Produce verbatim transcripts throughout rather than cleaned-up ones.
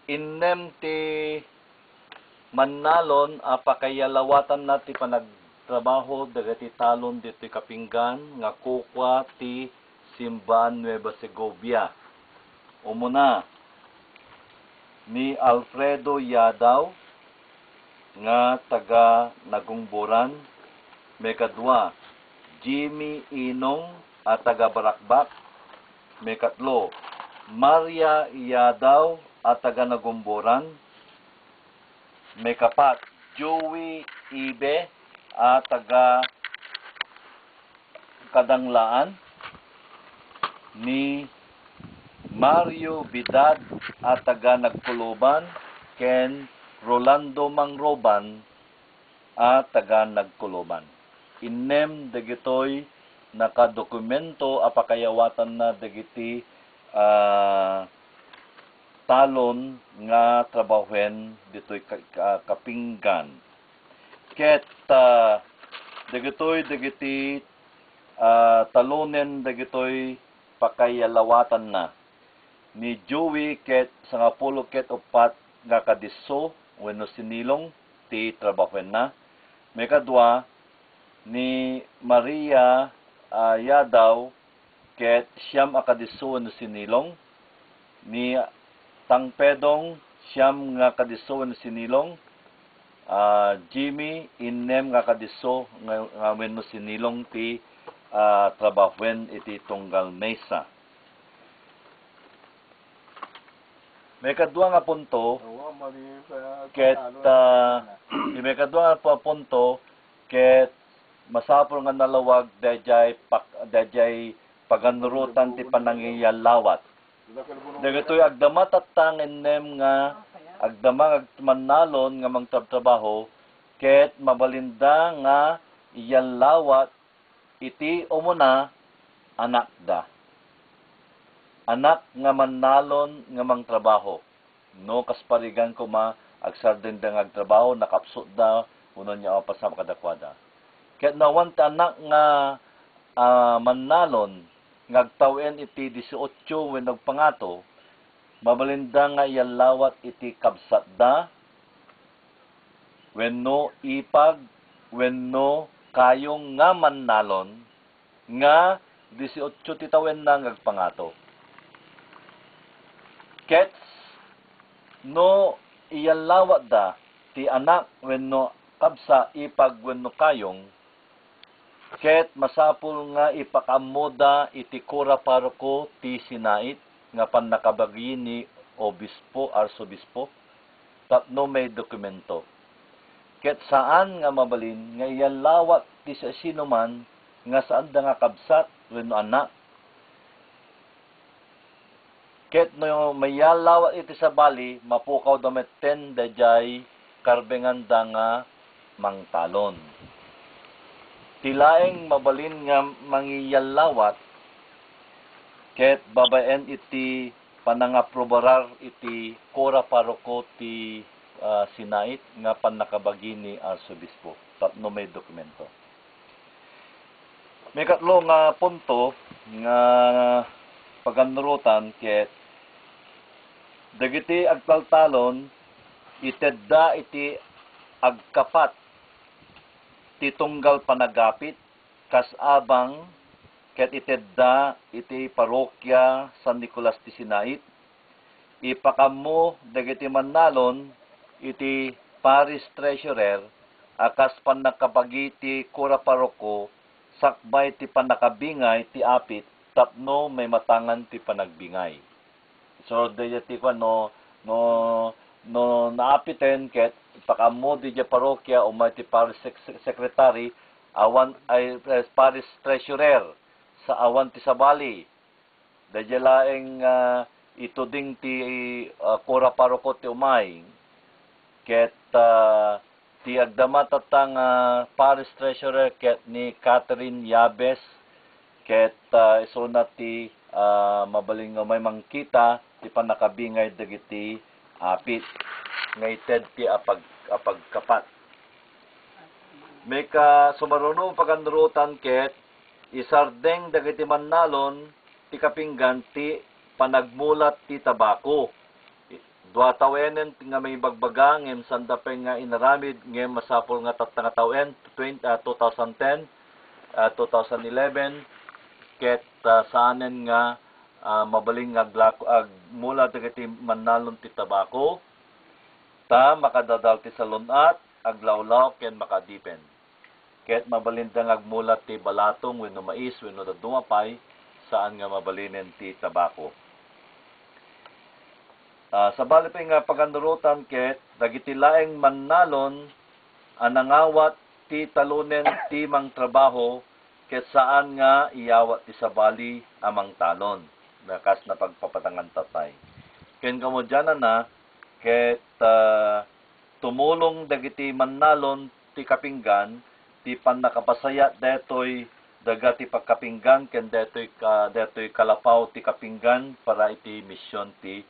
Innem ti mannalon a pakaiyallawatanna ti panagtrabaho dagiti talon ditoy Kapinggan nga kukua ti Simbaan Nueva Segovia. Umuna, ni Alfredo Yadaw nga taga Nagumboran. Maikadua, Jimmy Inong a taga Baracbac. Maikatlo, Maria Yadaw a taga Nagumboran. Maikapat, Joey Ibe a taga Kadanglaan, ni Mario Bidad a taga Nagkuluban, ken Rolando Mangroban a taga Nagkuluban. Innem dagitoy nakadokumento a pakaiyawatanna dagiti, ah, talon nga trabahoen ditoy Ka-, Ka-, Kapinggan. Ket, ah, dagitoy dagiti, ah, talonen dagitoy pakaiyallawatanna. Ni Joey ket sangapulo ket uppat nga kadisso wenno sinilong ti trabahoenna. Maikadua, ni Maria, ah, Yadaw ket siam a kadisso wenno sinilong. Ni Tangpedong, siam nga kadisso wenno sinilong. Ah, Jimmy, innem nga kadisso nga, nga wenno sinilong ti, ah, trabahoen iti tunggal maysa. Maikadua nga punto, ket, ah, ti maikadua nga pu-, punto, ket masapul nga nalawag daydiay pak-, daydiay pagannurotan ti panangiyallawat. Dagitoy agdama tatta nga innem nga agdama nga mannalon nga mangtrabtrabaho, ket mabalinda nga iyallawat iti umuna, anakda. Anak nga mannalon nga mangtrabaho. No, kas parigan koma, agsardengda nga agtrabaho, nakapsutda, wenno ania a mapasamak kadakuada. Ket no awan ti anak nga, ah, mannalon nga agtawen iti dieciocho wenno agpangato, mabalinda nga iyallawat iti kabsatda, wenno ipag, wenno kayong nga mannalon, nga dieciocho ti tawenna nga agpangato. Ket no iyallawatda ti anak wenno kabsa, ipag wenno kayong, ket masapul nga ipakaammoda iti kura paroko ti sinait nga pannakabagi ni obispo, arsobispo, tapno maidokumento. Ket saan nga mabalin nga iyallawat ti siasinoman nga saanda nga kabsat wenno anak. Ket no maiyallawat iti sabali, mapukawda metten daydiay karbenganda nga mangtalon. Ti laeng mabalin nga mangiyallawat ket babaen iti panangaprobarar iti kura paroko ti, ah, sinait nga pannakabagi ni arsobispo tapno maidokumento. Maikatlo nga punto nga pagannurotan ket dagiti agtaltalon itedda iti agkapat ti tunggal panagapit kas abang ket itedda iti Parokya San Nicolas ti Sinait. Ipakaammo dagiti mannalon iti Parish Treasurer a kas pannakabagi ti kura paroko sakbay ti pannakabingay ti apit tapno maimatangan ti panagbingay. So, daydiay ti kuan, no, no, no naapiten ket ipakaammo daydiay parokya umay ti parish sec-, secretary, awan, ay, eh, parish treasurer, sa awan ti sabali. Daydiay laeng, ah, ituding ti, ah, kura paroko ti umay. Ket, ah, ti agdama tatta nga parish treasurer ket ni Catherine Yabes, ket, ah, isuna ti, ah, mabalin nga umay mangkita ti pannakabingay dagiti apit nga ited ti apag-, apagkapat. Maika-, sumaruno pagannurotan ket isardeng dagiti mannalon ti kapinggan ti panagmulat ti tabako. Dua tawenen nga maibagbaga ngem sanda pay nga inaramid, ngem masapul nga tatta nga tawen, twenty, ah, two thousand ten, ah, two thousand eleven, ket, ah, saanen nga, ah, mabalin nga aglako, agmula dagiti mannalon ti tabako, ta makadadal ti salun-at, aglawlaw, ken makaadipen. Ket mabalinda nga agmulat ti balatong wenno mais wenno dadduma pay, saan nga mabalinen ti tabako. Ah, sabali pay nga pagannurotan ket dagiti laeng mannalon a nangawat ti talunen ti mangtrabaho ket saan nga iyawat ti sabali a mangtalon. Nga kas napagpapatangan tatay. Ken kamudianana, ket, ah, tumulong dagiti mannalon ti kapinggan ti pannakapasayat daytoy daga ti pagkapinggan ken daytoy ka-, daytoy kalapaw ti kapinggan para iti mision ti,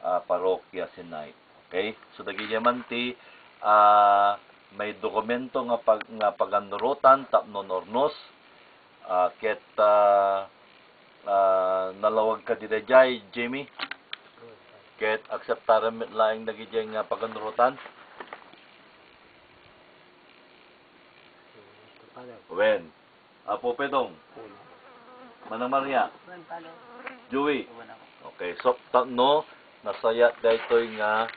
ah, Parokya Sinai. Okay? So, dagiti man ti, ah, may dokumento nga pag-, nga pagannurotan tapno naurnos, ah, ket, ah, ah, nalawag ka daydiay, Jimmy? Ket akseptarem met laeng dagiti nga pagannurotan? Wen. Apo Pedong. Manang Maria. Joey. Okay, so, tapno nasayat daytoy nga,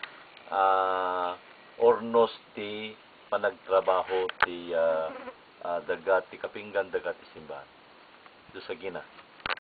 ah, urnos ti panagtrabaho ti, ah, ah, daga ti kapinggan, daga ti simbahan. Diyos agina.